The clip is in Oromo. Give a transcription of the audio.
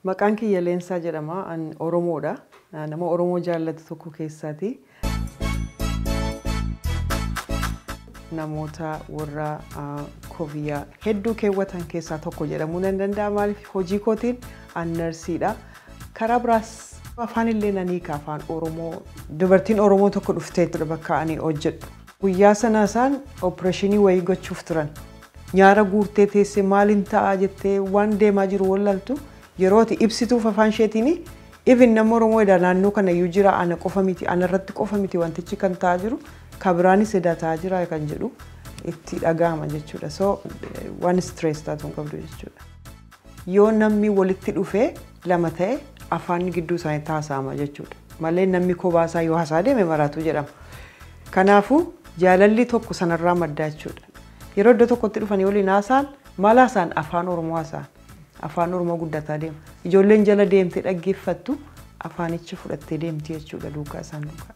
Maqaan kiyya Leensaa jedhama. An Oromoodha. Nama Oromoo jaallatu tokko keessaati. Namoota warra kofiyyaa hedduu keewwatan keessaa tokko jedhamuu nan danda'a. Maaliif hojii kootiin an narsiidha. Karaa biraas afaan illee nan hiika afaan Oromoo. Dubartiin Oromoo tokko dhuftee ture bakka ani hojjedhu. Guyyaa sana isaan opereeshinii wayii gochuuf turan. Nyaara guurtee teessee maaliin ta'a jettee waan deemaa jiru wallaltu yeroo ati ibsituuf afaan isheetiin even nama Oromoo edaa naannoo kana iyyuu jira ana qofa miti ana irratti qofa miti wantichi kan ta'aa jiru kan biraanis edaa ta'aa jira kan jedhu itti dhaga'ama jechuudha. So waan stress taatu hin qabdu jechuudha. Yoo namni walitti dhufee lama ta'e afaan gidduu isaanii haasa'ama jechuudha. Malee namni kophaa yoo haasaa deeme maraatu jedhama. Kanaafuu jaalalli tokko sanarraa madda jechuudha. Yeroo iddoo tokkotti dhufanii waliin haasa'an maal haasa'an afaan Oromoo haasa'an. Afaan Oromoo guddataa deema. Ijoolleen jala deemtee dhaggeeffattu afaanicha fudhattee deemti jechuudha duukaa isaan duukaa.